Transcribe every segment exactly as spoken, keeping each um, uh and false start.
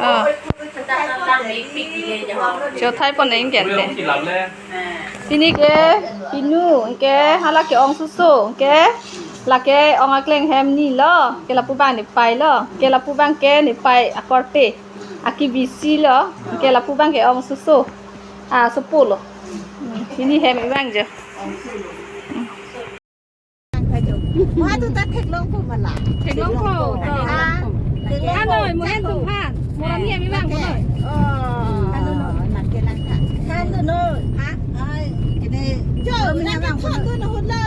Ah. Chothai pon neng kente. Pini ke pinu ke hala ke-ong susu ke lake ong akleng hem ni lo, ke lapu abang nepei lo, ke lapu abang ke nepei akorte, akebisi lo, ke lapu abang ke-ong susu. Ah, sopo lo. Hmm, pini hem ivang jo. Wah, tu ta theklongpo mala. Theklongpo, to. Ah, hanoi, mo hem atum aphan. Mo hem ivang, mo hem. Oh, nake lang tha. Hanu no. Ha? Ai, kene. Jo, nake thon dun ahut lo.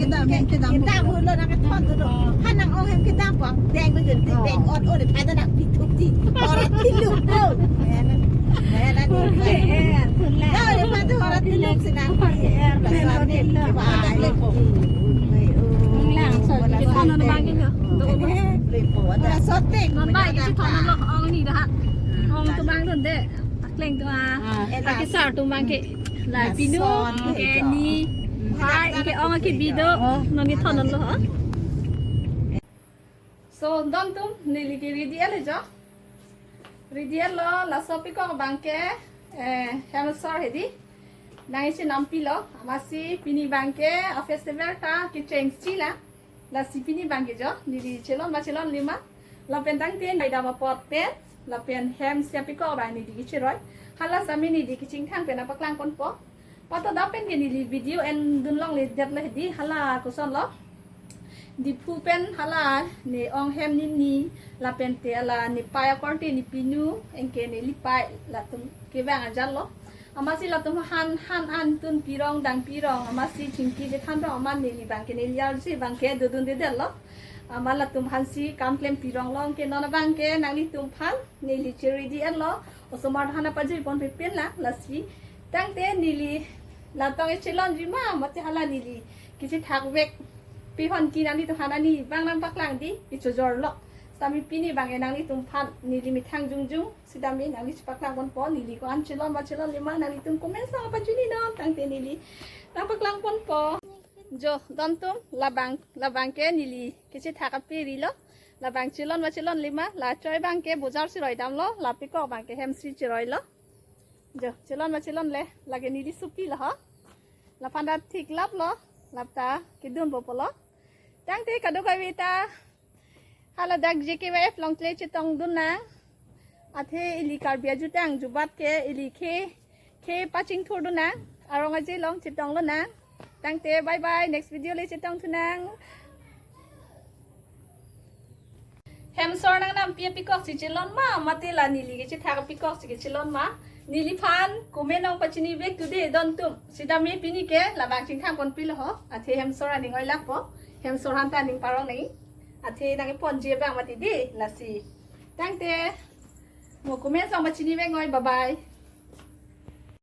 Kedam, kedam. Kedam ahut lo, nake thon dun. Han nang-ong hem kedam pang. Deng lo jun, deng ot ot, pada nak pithup ti. Orat tiluk lo. Akleng atum abang ke. La pinu, ke ni, hai, ke ong ke video, non ni thon lo, ha? So, don atum, neli ke ready-et lo jo. Ready-et lo, laso apikok abang ke, eh, hem asor hedi. Nang isi nampi lo, amatsi pini abang ke, a festival ta, kecheng chila. Lasi pini abang ke jo, neli chelon ma chelonle ma. Lapen tangte nai dam apot pen, lapen hem si apikok abang neli kecheroi. Hala sami neli kechingthang pen nangpaklang ponpo. Patodap pen ke neli video en dun longledet lo hedi, hala koson lo. Diphu pen hala ne ong hem ni ni, lapen te hala nepei akorte ne pinu, anke ne lipei latum kevang ajat lo. Amatsi latum aphan han an tun pirong dang pirong, amatsi chingki chethan rong amat neli abang ke neli arje abang ke dodundedet lo. Amat latum aphansi kam klem pirong long ke non abang ke nanglitum aphan neli che ready-et lo. Osomar aphan apajui ponpe pen lang lasi. Tangte neli latong echelonji ma, mate hala neli kechethak vek. Pihon ki nanglitum aphan ani abang nangpaklang di, kechojor lo. Sami pini abang ke nanglitum aphan neli methang jongjong, sitame nangli chepaklang ponpo, neli ko-an chelon ma chelonle ma, nanglitum comment along pajuni non, tangte neli nangpaklang ponpo. Jo, don atum, labang, labang ke neli kechethak ape ri lo. Labang chelon ma chelonle ma, la choi abang ke bojar si roi dam lo, la apikok abang ke hem si cheroi lo. Jo, chelon ma chelonle, lake neli sopi lo ho. Laphan ta theklap lo, lap ta kedunpo pulo. Tangte kadokave ta, hala dak J K Y F along le chetong dun nang. Athe ili Karbi ajutang jubat ke ili ke, ke pachingthur dun nang. Arong aje along chetong lo nang. Tangte bye bye, next video le chetong thu nang. Hem asor nang nampi apikok si chelon ma, mate la neli kechethak apikok si kechelon ma. Neliphan comment along pachini vek tu de don atum. Sitame pini ke labang chingthang ponpi lo ho. Athe hem asor aning oilakpo. Hem asor aphan ta aning parong nai. Athe nangkeponji abang mati de lasi. Tangte mo comment along pachini vek noi, bye bye.